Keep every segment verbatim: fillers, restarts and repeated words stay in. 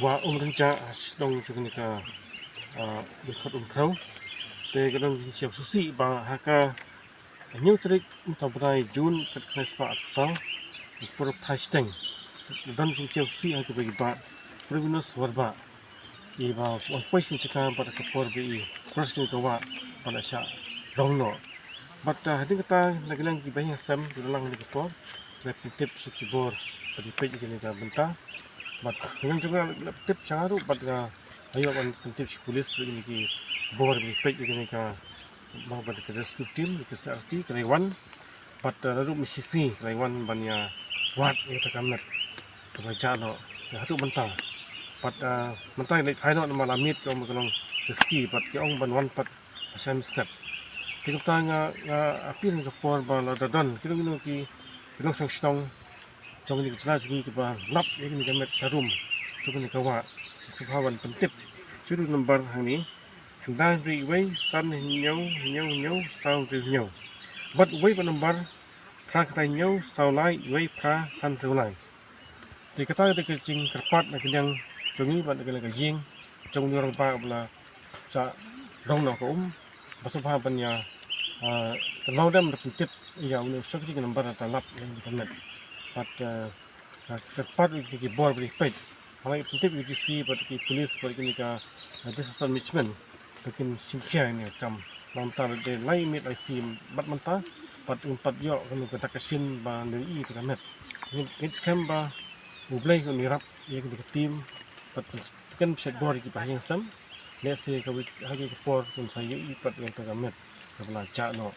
Wah Umrynjah ha shnong jong kane ka, ah, Dkhot Umphrew. Te ka don jingsngewsih ba ha ka hynñiew tarik mynta u bnai June ka khyndai spah arphew saw, por phai shiteng, ka don jingsngewsih ha kaba ïa i Bah Provinus Warbah, i ba wan poi sha kane ka jaka bad ha ka por ba i cross kane ka wah ba la shah rong noh. Bad, ah, hadien kata na ka liang ki bahaïing hasem ki la lang ha kane ka por, la pyntip sha ki bor ba ki peit ïa kane ka bynta. Bad na ka liang jong nga la pyntip sha nga ruh bad nga la ïoh ban pyntip sha ki pulit bad kine ki bor ba ki peit ïa kane ka, ba, bad ka rescue team, ka C R T ka la wan. Bad, eh, naduh mynshisngi ki la wan ban ïa wad ïa kata ka met kaba jah noh. Te haduh mynta, bad, eh, mynta ki leit phai noh namar la miet, ki ong ba ka long risky, bad ki ong ban wan pat ha shen step. Te kumta nga, nga appeal ha ka por ba lada don kino kino ki, ki nongshong shnong jong kane ka jylla jong ngi kiba lap ïa kane ka met sharum jong kane ka wah, sngewbha ban pyntip sha u number hangne: khyndai hynriew wei san hynñiew hynñiew hynñiew saw hynriew hynñiew, bad uwei pat number: phra khyndai hynñiew saw lai wei phra san hynriew lai. Te kata ka dei ka jingkyrpad na ka liang jong ngi bad na ka liang ka ïing jong une u rangbah ba la shah rong noh ka um, ba sngewbha ban ïa, ah, kynmaw lem da pyntip ïa une u shakri ka number ba la lap ïa kane ka met. Bad, ah, ah, kyrpad ïa ki bor ba ki peit, ba la pyntip ïa ki D C bad ki pulit bad kine ka, ah, disaster management ba kin shim khia ïa kane ka kam. Namar mynta la dei lai miet lai snem bad mynta, bad ym pat ïoh kano ka dak ka shin ban ïohi ïa kata ka met. Ngin, ngin skhem ba U Blei un ïarap ïa kane ka team bad pynskhem bor ïa ki bahaïing hasem. Lehse kawei ha kawei ka por kin sa ïohi pat ïa kata ka met kaba la jah noh.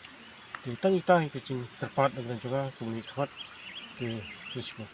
Te tang ita hi ka jingkyrpad na ka liang jong nga kum u nongmihkhmat. Te, te shuwa.